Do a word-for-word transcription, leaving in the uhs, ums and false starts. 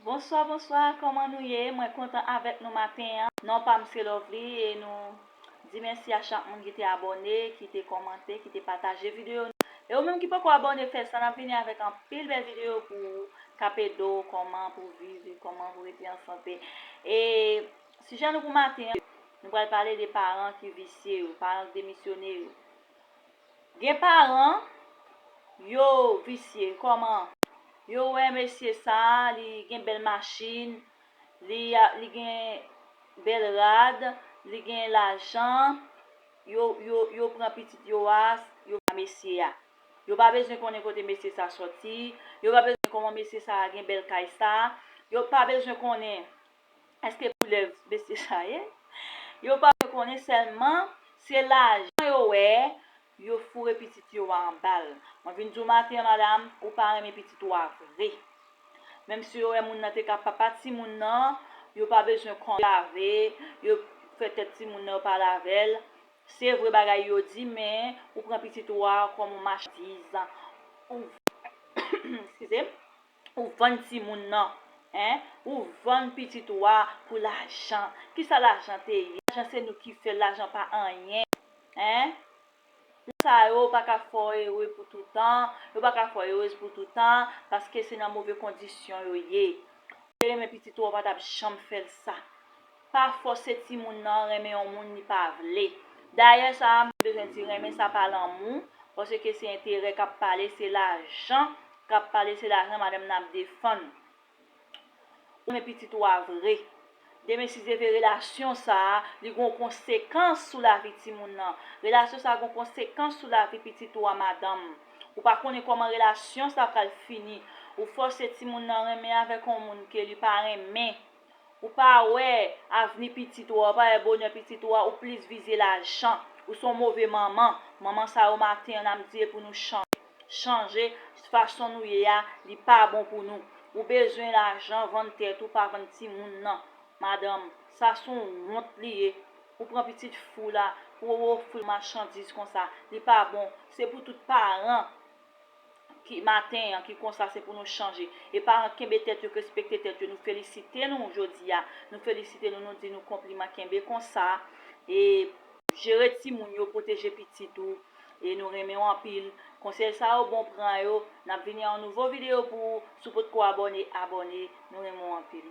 Bonswa, bonswa, kòman nou ye? Mwen kontan avèk nou maten an. Non pa m se Lovely e nou di mèsi a chak moun ki te abòne, ki te kòmante, ki te pataje videyo nou. E ou menm ki poko abòne, fè sa, n ap vini avèk anpil bèl videyo pou w k ap ede w kòman pou w viv, kòman pou w rete an sante. E sijè nou pou maten an, nou pral pale de paran ki visye yo, paran k demisyone yo. Gen paran, yo visye. Kòman? Yo wè mesye sa, li gen bèl machin, li, li gen bèl rad, li gen lajan, yo, yo, yo pran pitit yo a, yo pa mesye a. Yo pa bezwen konnen kote mesye sa sòti, yo pa bezwen kòman mesye sa gen bèl kay sa, yo pa bezwen konnen èske koulè mesye sa ye? Yo pa bezwen konnen, sèlman se lajan yo wè, yo foure pitit yo a anba l. Mwen vin di w maten an, madanm, ou pa renmen pitit ou a vre. Menm si yo wè moun nan te ka papa timoun nan, yo pa bezwen kòman lave, yo fè tèt timoun nan, yo pa lave l. Se vre bagay yo di, men ou pran pitit ou a kòm yon machandiz. Ou, eskize m, ou vann timoun nan, en, ou vann pitit ou a pou lajan. Kisa lajan te ye? Lajan se nou ki fè l, lajan pa anyen, en. Sa yo pa ka fè w ere pou toutan, yo pa ka fè w erez pou toutan, paske se nan move kondisyon yo ye. Ou te renmen pitit ou a, ou pa t ap janm fè l sa. Pa fòse timoun nan renmen yon moun li pa vle. Dayè sa a, m bezwen di renmen sa pa lanmou, paske se enterè k ap pale, se lajan k ap pale, se lajan madanm nan ap defann. Ou renmen pitit ou a vre. Demen si Dye vle relasyon sa a, li gen yon konsekans sou lavi timoun nan. Relasyon sa a gen yon konsekans sou lavi pitit ou a, madanm. Ou pa konnen kòman relasyon sa a pral fini. Ou fòse timoun nan renmen avèk yon moun ke li pa renmen. Ou pa wè avni pitit ou a, ou pa wè bonè pitit ou a, ou plis vize lajan. Ou se yon move manman. Manman sa yo maten an, n ap di e pou nou chanje. Chanje fason nou ye a, li pa bon pou nou. Ou bezwen lajan, vann tèt ou, pa vann timoun nan. Madanm, sa se yon wont li ye. Ou pran pitit fi w la, pou w ofri l machandiz konsa. Li pa bon. Se pou tout paran ki maten an, ki konsa, se pou nou chanje. E paran kenbe tèt yo, k respekte tèt yo. Nou felisite nou jodi a. Nou felisite nou, nou di nou konpliman, kenbe konsa. E jere timoun yo, pwoteje pitit ou. E nou renmen w anpil. Konsèy sa yo bon, pran yo. N ap vini a yon nouvo videyo pou ou. Si w potko abòne, abòne. Nou renmen w anpil.